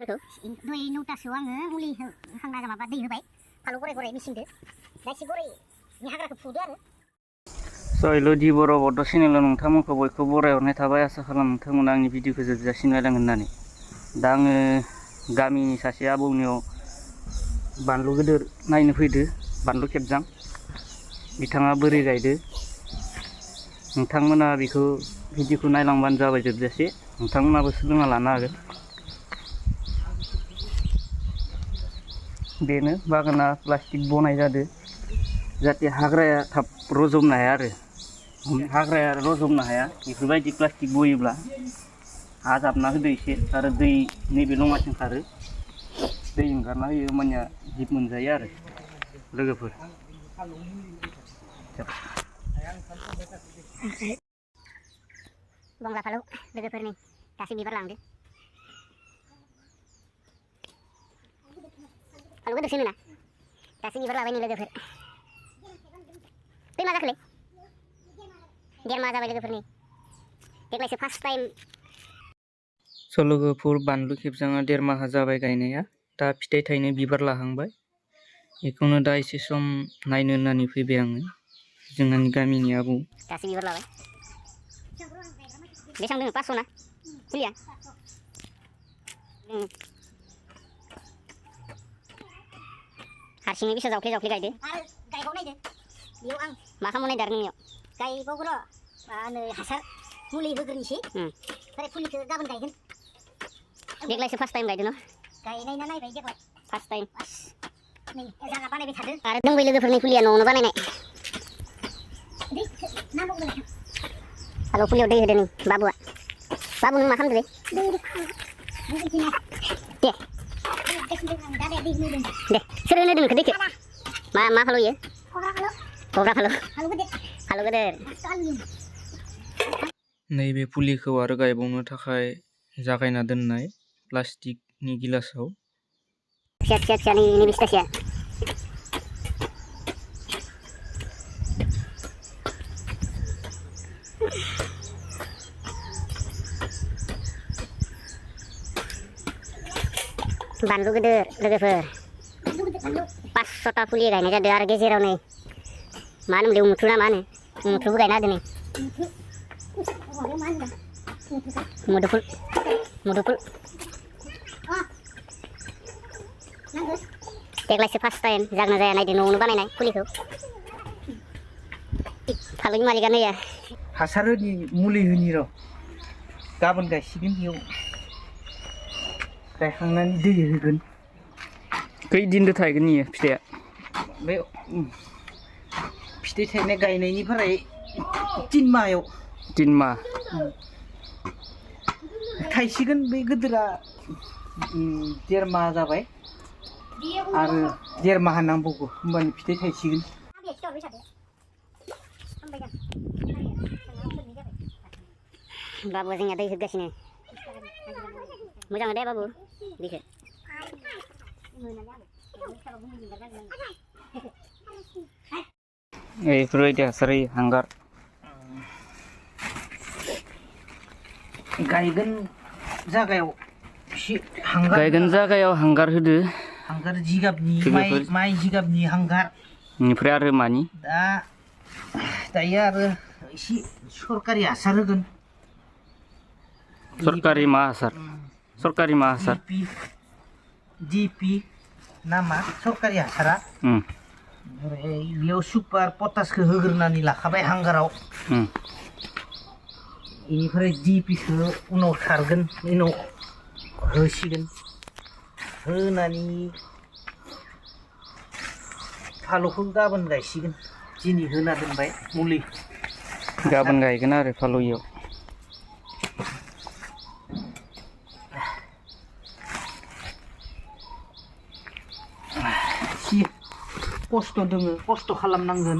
Doi nuta suang muli hang naga maba दै होबाय फालौ गराय गराय मिसिंदो दाइसे गराय नि हाग्राखौ फुदो आरो सयलो दि बर' बड' चेनेल नोंथांमोनखौ बयखौ बरायहरनाय थाबाय आसा खालाम नोंथांमोना आंनि भिडिअखौ जोबजासिम नायलांगोन होननानै दा आङो गामिनि सासे आबौनियाव बानलु गोदोर नायनो फैदो बानलु खेबजां बिथाङा बोरै गायदो नोंथांमोना बेखौ भिडिअखौ नायलांबानो जाबाय जोबजासे नोंथांमोनाबो सोलोंना लानो हागोन बेनो बागाना प्लास्टिक बनाय जादो जाहाथे हाग्राया थाब रजबनो हाया आरो हाग्राया रजबनो हाया बेफोरबायदि प्लास्टिक बयोब्ला हा जाबना होदो एसे आरो दै नैबे लङाथिं खारो दै ओंखारना होयो होमबानिया जिब मोनजायो आरो लोगोफोर बंग्ला फालौ लोगोफोरनि दासो बिबार लांदो फालौ गोदोरसो होनोना दासो बिबार लाबाय नै लोगोफोर बै मा जाखोलै देरमा जाबाय लोगोफोरनि देग्लायसो फार्स्ट टाइम स' लोगोफोर बानलु खेबजाङा देरमाहा जाबाय गायनाया दा फिथाइ थायनो बिबार लाहांबाय बेखौनो दा एसे सम नायनो होननानै फैबाय आङो जोंनि गामिनि आबौ दासो बिबार लाबाय बेसेबां दङ 500 ना फुलिया हारसिङै बिसा जावफ्ले जावफ्ले गायदो आरो गायबावनायदो बेयाव आं मा खालामनो नायदो आरो नोंनियाव गायबावगोन र' मा हासार मुलि होग्रोनोसै ओमफ्राय फुलिखौ गाबोन गायगोन देग्लायसो फार्स्ट टाइम गायदो न गायनायना नायबाय देग्लाय फार्स्ट टाइम नै जागा बानायबाय थादो आरो दंबाय लोगोफोरनि फुलिया न'आवनो बानायनाय फालौ फुलियाव दै होदो नै बाबुआ बाबु नों मा खालामदोलै दे सोर होनो नोंखौ दैखौ मा फालौ इयो गग्रा फालौ फालौ गोदोर नैबे फुलिखौ आरो गायबावनो थाखाय जागायना दोननाय प्लास्टिकनि गिलासाव फिसा फिसा फिसा नै बिसतासिया बानलु गोदोर लोगोफोर 500टा फुलि गायनाय जादों आरो गेजेराव नै मा होनोमोनलै उमुथ्रु ना मा होनो उमुथ्रुबो गायना होदों नै मुदुफुल देग्लायसो फार्स्ट टाइम जागोन जाया नायदो न'आवनो बानायनाय फुलिखौ फालौनि मालिकआनो या हासार होनि मुलि होनि र' गाबोन गायसिगोन बेयाव गायखांनानै दै होगोन खै दिनदो थायगोन इयो फिथाइया बे फिथाइ थायनाय गायनायनिफ्राय 3 माहायाव 3 माह थायसिगोन बै गोदोरा 1.5 माह जाबाय आरो 1.5 माह नांबावगौ होमबानो फिथाइ थायसिगोन बाबुआ जोंनिया दै होगासिनो मोजां दे बाबु दैखौ बेफोरबायदि हासार होयो हांगार गायगोन जागायाव हांगार होदो हांगार जिगाबनि माइ जिगाबनि हांगार बेनिफ्राय आरो मानि दायो आरो एसे सरकारि हासार होगोन सरकारि मा हासार DP नामा सरकारि हासारा ओमफ्राय बेयाव सुपार पटासखौ होग्रोनानै लाखाबाय हांगाराव बेनिफ्राय DPखौ उनाव सारगोन उनाव होसिगोन होनानै फालौखौ गाबोन गायसिगोन दिनै होना दोनबाय मुलि गाबोन गायगोन आरो फालौयाव खस्थ' दोङो खस्थ' खालामनांगोन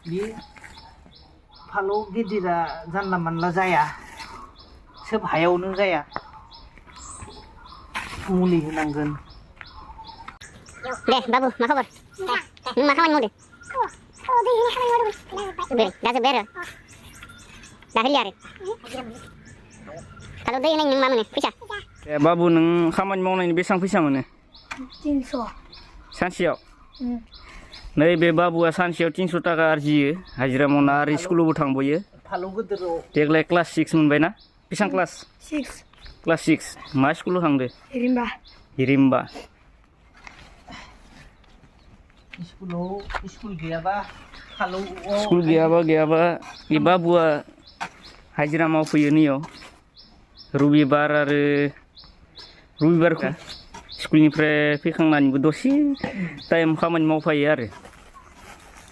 बे फालौ गिदिरा जानला मानला जाया सोब हायावनो जाया मुलि होनांगोन दे बाबु मा खबर नों मा खामानि मावदो दा जोब्बाय आरो दा होलिया आरो फालौ दै होनायनि नों मा मोनो फैसा ए बाबु नों खामानि मावनायनि बेसेबां फैसा मोनो 300 सानसेयाव नैबे बाबुआ सानसेयाव 300 थाखा आरजियो हाजिरा मावना आरो स्कुलावबो थांबोयो फालौ गोदोराव देग्लाय क्लास 6 मोनबायना बेसेबां क्लास 6 क्लास 6 मा स्कुलाव थांदो हिरिम्बा हिरिम्बा स्कुल गैयाबा फालौ स्कुल गैयाबा बे बाबुआ हाजिरा मावफैयो नैयाव रबिबारखौ स्कुलनिफ्राय फैखांनानैबो दसे टाइम खामानि मावफायो आरो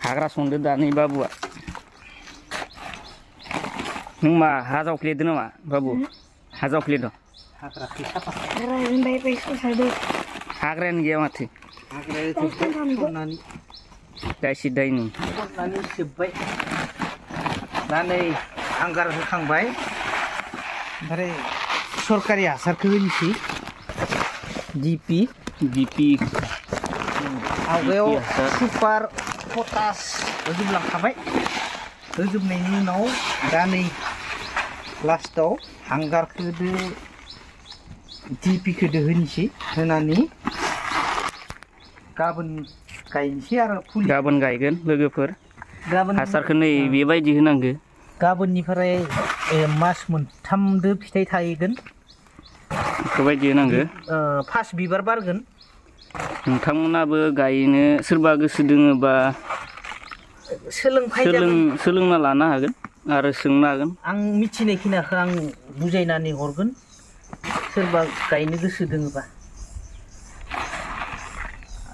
हाग्रा संदो दा नै बाबुआ नों मा हा जावफ्लेदो नामा बाबु हा जावफ्लेदो हाग्रायानो गैया माथो दायसे दायनै जोब्बाय दा नै हांगार होखांबाय ओमफ्राय सरकारि हासारखौ होनोसै DP आवगायाव सुपार पटास होजोबलांखाबाय होजोबनायनि उनाव दा नै लास्टाव हांगारखौदो DPखौदो होनोसै होनानै गाबोन गायनोसै आरो फुलि गाबोन गायगोन लोगोफोर गाबोन हासारखौ नै बेबायदि होनांगो गाबोननिफ्राय मास मोनथामदो फिथाइ थाहैगोन बेफोरबायदि होनांगो फार्स्ट बिबार बारगोन नोंथांमोनाबो गायनो सोरबा गोसो दोङोबा सोलोंना लानो हागोन आरो सोंनो हागोन आं मिथिनायखिनिखौ आं बुजायनानै हरगोन सोरबा गायनो गोसो दोङोबा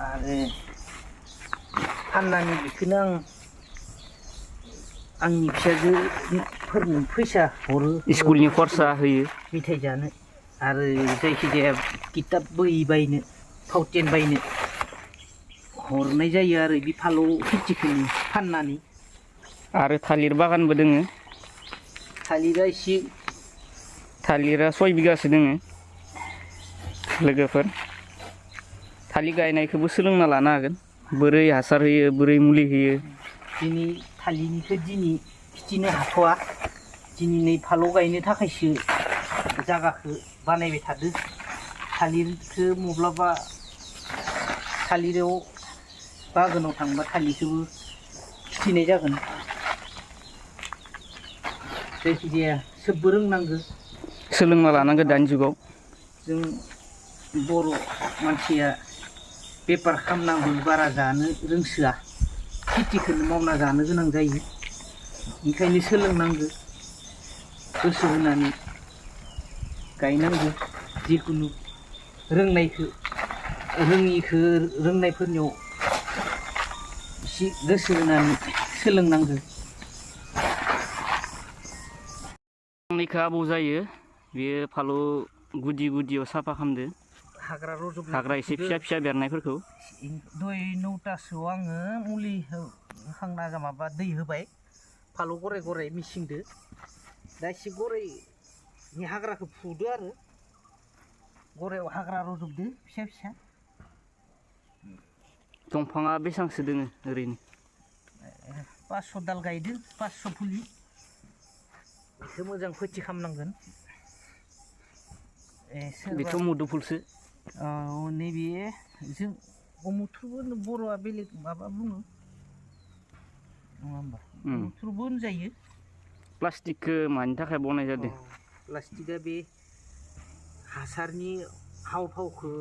आरो फाननानै बेखौनो आंनि फिसाजोफोरनो फैसा हरो स्कुलनि खरसा होयो मेथाइ जानो आरो जायखिजाया किताब बोहि बायनो फावटेन बायनो हरनाय जायो आरो बे फालौ खेथिखौनो फाननानै आरो थालिर बागानबो दोङो थालिरा 6 बिगासो दोङो लोगोफोर थालिर गायनायखौबो सोलोंना लानो हागोन बोरै हासार होयो बोरै मुलि होयो दिनै थालिरनिखौ दिनै खिथिनो हाथ'आ दिनै नै फालौ गायनो थाखायसो जागाखौ बानायबाय थादो थालिरखौ माब्लाबा थालिराव बागानाव थांबा थालिरखौबो खिथिनाय जागोन जायखिजाया सोबबो रोंनांगौ सोलोंना लानांगौ दानि जुगाव जों बर' मानसिया बेफार खालामनांगौ बारा जानो रोंसोआ खेथिखौनो मावना जानो गोनां जायो ओंखायनो सोलोंनांगौ गोसो होनानै गायनांगौ जिखुनु रोंनायफोरनियाव एसे गोसो होनानै सोलोंनांगौ आंनिखौ आबौ जायो बेयो फालौ गुदियाव साफा खालामदो हाग्रा एसे फिसा बेरनायफोरखौ 9टासोआव आङो मुलि होखांना माबा दै होबाय फालौ गराय मिसिंदो दा एसे गरायनि हाग्राखौ फुदो आरो गरायाव हाग्रा रजबदो फिसा दंफाङा बेसेबांसो दोङो ओरैनो 500 दाल गायदो 500 फुलि बेखौ मोजां फोथि खालामनांगोन बेथ' मुदुफुलसो नैबे जों अमुथ्रुबो बर'आ बेलेग माबा बुङो नङा होमबा अमुथ्रुबो होनजायो प्लास्टिकखौ मानि थाखाय बनाय जादों प्लास्टिकआ बे हासारनि हाव फावखौ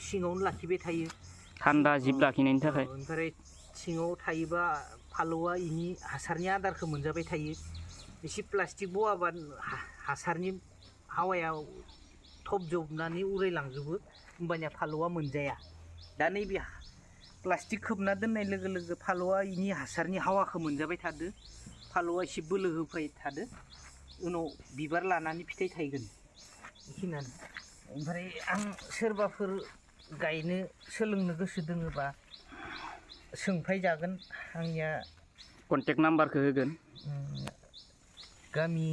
सिङावनो लाखिबाय थायो थान्दा जिब लाखिनायनि थाखाय ओमफ्राय सिङाव थायोबा फालौआ इनि हासारनि आदारखौ मोनजाबाय थायो एसे प्लास्टिक बवाबा हासारनि हावाया थबजबनानै उरायलांजोबो होमबानिया फालौआ मोनजाया दा नैबे प्लास्टिक खोबना दोननाय लोगो लोगो फालौआ इनि हासारनि हावाखौ मोनजाबाय थादो फालौआ एसे बोलो होफाय थादो उनाव बिबार लानानै फिथाइ थायगोन बेखिनियानो ओमफ्राय आं सोरबाफोर गायनो सोलोंनो गोसो दोङोबा सोंफाय जागोन आंनिया कन्टेक्ट नाम्बारखौ होगोन गामि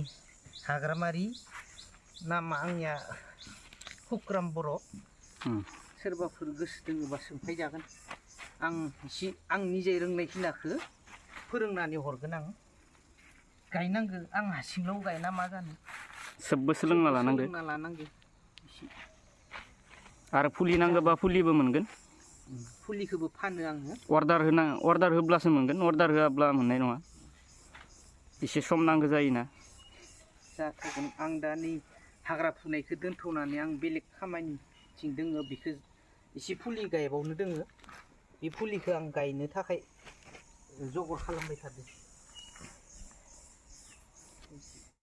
हाग्रामारि नामा आंनिया हुक्राम बर' सोरबाफोर गोसो दोङोबा सोंफाय जागोन आं निजे रोंनायखिनिखौ फोरोंनानै हरगोन आं गायनांगौ आं हारसिंल' गायना मा जानो सोबबो सोलोंना लानांगौ एसे आरो फुलि नांगौबा फुलिबो मोनगोन फुलिखौबो फानो आङो अर्डार होब्लासो मोनगोन अर्डार होआब्ला मोननाय नङा एसे सम नांगौ जायोना जाथ'गोन आं दा नै हाग्रा फुनायखौ दोनथ'नानै आं बेलेग खामानिथिं दोङो बेखौ एसे फुलि गायबावनो दोङो बे फुलिखौ आं गायनो थाखाय जगार खालामबाय थादों